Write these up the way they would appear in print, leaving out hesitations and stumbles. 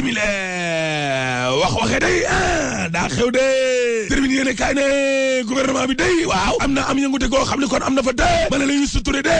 simile wax waxe day daa xew de termine yéene kaay ne gouvernement bi day waaw am yëngute koo xam ne kon am na fa de ma ne la Youssou Touré de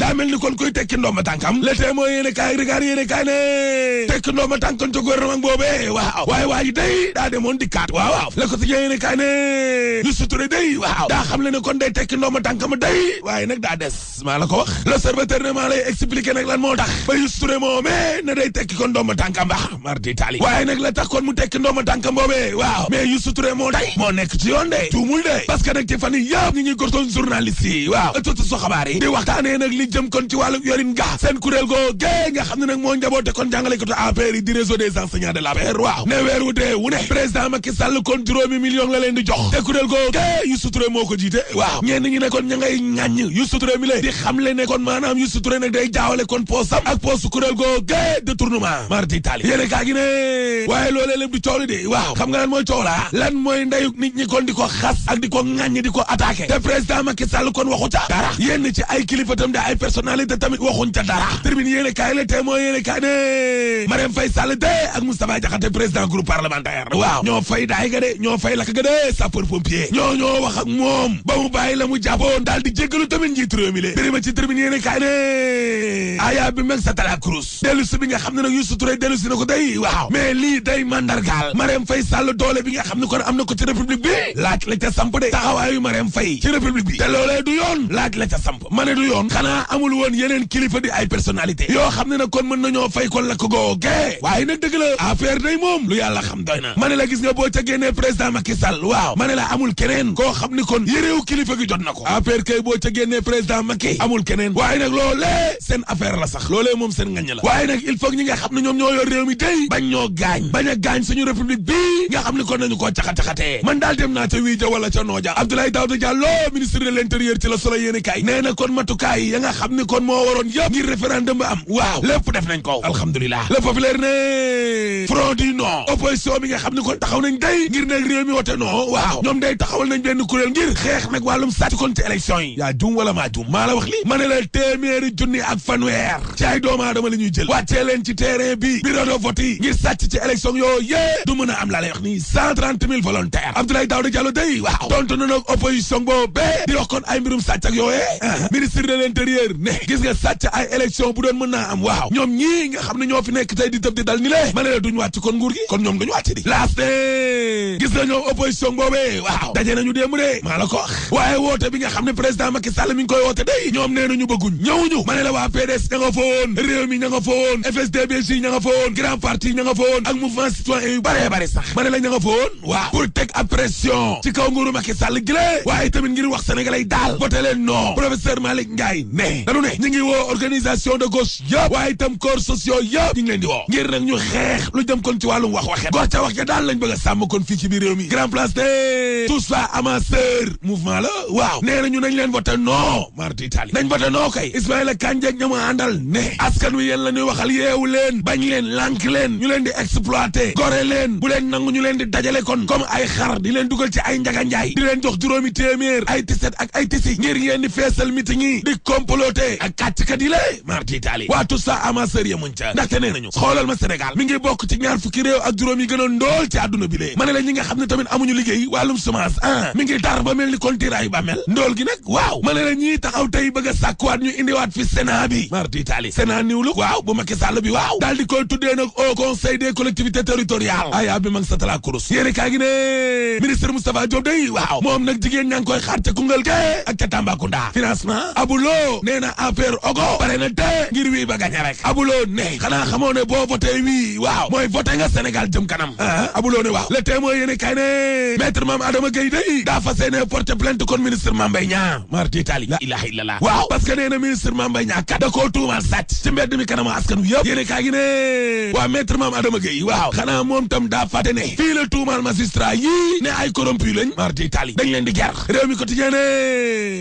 daa mel ni kon koy tekki ndooma tànkam le tee mooy yéene kaay regard yéene kaay ne tekki ndooma tànkam ca gouvernement boobee waaw waaye waa ji day daa demoon dikkaat waaw le quotidien yéene kaay ne Youssou Touré day waaw daa xam le ne kon day tekki ndooma tànkam day waaye nag daa des maa la ko wax l'observateur ne maa lay expliquer nag lan moo tax ba Youssou Touré moomee ne day tekki kon ndooma tànkam mardi tali waaye nag la tax kon mu tekki ndooma tànkam boobee waaw mais Youssou Touré moo day moo nekk ci yoon de tuumul de parce que nag ci fan yi yëpp ñi ngi gortoon journaliste yi waaw ëttatu so xabaar yi di waxtaanee nag li jëm kon ci wàllu yorin ga seen kuréel goo gée nga xam ne nag moo njaboote kon jàngale ko APR yi di réseau des enseignants de l'APR waaw ne weer wu dee wu ne président Macky Sall kon juróomi million la leen di jox te kuréel goo gée Youssou Touré moo ko jiite waaw ñenn ñi ne kon ña ngay ŋàññ Youssou Touré mi lay di xamle ne kon maanaam Youssou Touré nag day jaawale kon poosam ak poosu kuréel goo gée détournement mardi tali yéene kaa gi ne waaye loolee lépp di coow li de waaw xam nga lan mooy coow la lan mooy ndeyuk nit ñi kon di ko xas ak di ko ŋàññ di ko attaqué te président Macky Sall kon waxu ca dara yenn ci ay kilifa tam de ay personnalité tamit waxuñ ca dara termine yéene kaay la te mooy yéene kaay ne Marème Faye Sall de ak Moustapha Diakhaté président groupe parlementaire waaw ñoo fay daay ga de ñoo fay lakk ga de sapeur pompier ñoo wax ak moom ba mu bàyyi la mu jàppoon daal di jéggalu tamit njiitu réew mi le bérima ci termine yéene kaay ne aya bi meg sa tala cruz dellu si bi nga xam ne nag Youssou Touré dellu si na ko day waaw mais lii day mandargaal Marème Faye Sall doole bi nga xam ne kon am na ko ci république bi laaj la ca samp de taxawaayu Marème Faye ci république bi te loolee du yoon laaj la ca samp ma ne du yoon xanaa amul woon yeneen kilifa di ay personnalité yoo xam ne nag kon mën nañoo fay kon la ko googee waaye nag dëgg la affaire day moom lu yàlla xam doy na ma ne la gis nga boo ca génnee président Macky Sall waaw ma ne la amul keneen koo xam ni kon yëreew kilifa gi jot na ko affaire kay boo ca génnee président Macky amul keneen waaye nag loolee seen affaire la sax loolee moom seen ngañ la waaye nag il faut ñi nga xam ne ñoom ñoo yor réew mi day bañ ñoo gaañ bañ a gaañ suñu république bi nga xam ne kon nañu koo caxat-caxatee man daal dem naa ca Wiija wala ca Nooja Abdoulaye Daouda Diallo ministre de l'intérieur ci la solo yéene kaay nee na kon matukaay ya nga xam ne kon moo waroon yëpp ngir référendum ba am waaw lépp def nañ ko alhamdulilah le populaire ne front du non opposition bi nga xam ne kon taxaw nañ day ngir nag réew mi wote non waaw ñoom day taxawal nañ benn kuréel ngir xeex nag wàllum sàcc kon ci élection yi yaa jum wala maa jum maa la wax li ma ne la téeméeri junni ak fanweer ci ay doomu aadama la ñuy jël wàccee leen ci terrain bi bureau de vote yi ngir sàcc ci élection yoo yée du mën a am laa lay wax nii 130 000 volontaires Abdoulaye Daouda Diallo day waaw tontu na nag opposition boobu di wax kon ay mbirum sàcc ak yooyee ministre de l'intérieur ne gis nga sàcc ay élection bu doon mën naa am waaw ñoom ñii nga xam ne ñoo fi nekk tey di tëb di dal ni le ma ne la duñ wàcc kon nguur gi kon ñoom duñu wàcc di laas ne gis nga ñoom opposition boobee waaw daje nañu démb de maa la ko wax waaye woote bi nga xam ne président Macky Sall mi ngi koy woote day ñoom nee nañu bëgguñ ñëwuñu ma ne la waa PDS ña nga fa woon réew mi ña nga fa woon FSD/BJ ña nga fa woon grand parti ña nga fa woon ak mouvement citoyen yu bare bare sax ma ne la ña nga fa woon waaw pour teg ab pression ci kaw nguuru Macky Sall gilée waaye tamit ngir wax sénégalais daal voté leen non professeur Malick Ndiaye ne dañu ne ñu ngi woo organisation de gauche yëpp waaye itam corps sociaux yëpp ñu ngi leen di woo ngir nag ñu xeex lu jëm kon ci wàllum wax waxet gox ca wax ja daal lañ bëgg a sàmm kon fii ci biir réew mi grand place de tous fa amasseur mouvement la waaw nee nañu nañ leen voté non marti Italie nañ voté non kay Ismaïla Kandji ñama àndal ne askan wi yéen la ñuy waxal yeewu leen bañ leen lànk leen ñu leen di exploité gore leen bu leen nangu ñu leen di dajale kon comme ay xar di leen dugal ci ay njaganjaay di leen jox juróomi téeméer ay tiset ak ay tisi ngir ngeen di feesal meeting yi di comploté ak kàcckat yi lée marti Italie waa tout ça amasseur ya muñ ca ndaxte nee nañu xoolal ma Sénégal mi ngi bokk ci ñaar fukki réew ak juróom yi gën a ndool ci àdduna bi lee ma ne la ñi nga xam ne tamit amuñu liggéey wàllum semence mi ngi dar ba mel ni kon tiraayu ba mel ndool gi nag waaw ma ne la ñii taxaw tey bëgg a sàkkuwaat ñu indiwaat fi Sénat bi marti Italie Sénat niwlu waaw bu Macky Sall bi waaw daal di koy tuddee nag au conseil des collectivités territoriales aya bi mag sa tala kurus yéeni kaa gi ne ministre Moustapha Diop day waaw moom nag jigéen ñaa ngi koy xaar ca Koungheul ke ak ca Tambacounda financement Aboulo nee na affaire ogo bare na te ngir wii ba gañe rek Aboulo ne xanaa xamoo ne boo voté wii waaw mooy voté nga Sénégal jëm kanam Aboulo ne waaw le témoin yéene kay ne maître Mame Adama Gueye day daa fas yéene porter plainte kon ministre Mame Mbaye Niang marti Italie la ilaha illallah waaw parce que nee na ministre Mame Mbaye Niang kat da koo tuumal sàcc ci mbedd mi kanam askan wi yëpp yéene kaa gi ne waa maître Mame Adama Gueye waaw xanaa moom tam daa fàtte ne fii la tuumal magistrat yii ne ay corrompu lañ mardi Italie dañ leen di ger réew mi quotidien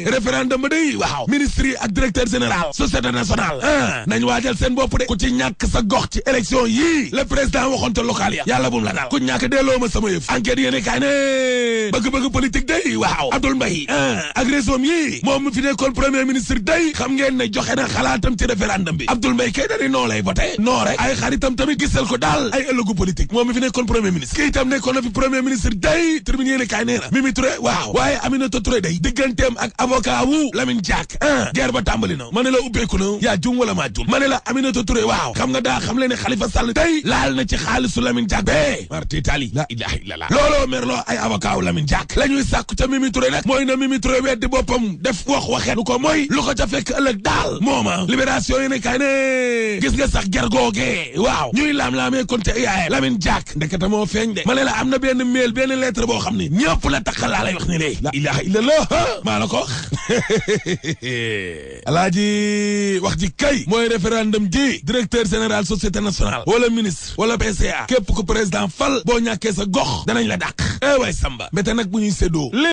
référendum ba day waaw ministre yi ak directeur général société nationale nañ waajal seen bopp de ku ci ñàkk sa gox ci élection yii le président waxoon te local ya yàlla bum la daal ku ñàkk delloo ma sama yëf enquête yéene kaay ne bëgg-bëgg politique day waaw Abdoul Mbaye agression yi moom mu fi nekkoon premier ministre day xam ngeen ne joxe na xalaatam ci référendum bi Abdoul Mbaye kay dani noo lay voté noo rek ay xaritam tamit gisal ko daal ay ëllëgu politique moom mi fi nekkoon premier ministre kii itam nekkoon na fi premier ministre day terminé yéene kaay nee na Mimi Touré waaw waaye Aminata Touré day digganteem ak avocat wu Lamine Diack guerre ba tàmbali na ma ne la ubbeeku na yaa jum wala maa jum ma ne la Aminata Touré waaw xam nga daa xam le ne Khalifa Sall day laal na ci xaalisu Lamine Diack be marti Italie la ilaha illallah looloo merloo ay avocat wu Lamine Diack la ñuy sàkku ca Mimi Touré nag mooy na Mimi Touré weddi boppam def waxee lu ko mooy lu ko ca fekk ëllëg daal mooma libération yi ne kay ne gis nga sax ger googee waaw ñuy laam-laamee kon te yaaye Lamine Diack ndekete moo feeñ de ma ne la am na benn mail benn lettre boo xam ne ñëpp la taxal laa lay wax ni lée la ilaha illallah maa la ko wax alaaji wax ji kay mooy référendum ji directeur général société nationale wala ministre wala PCA képp ku président fal boo ñàkkee sa gox danañ la dàq way samba mbete nag bu ñuy séddoo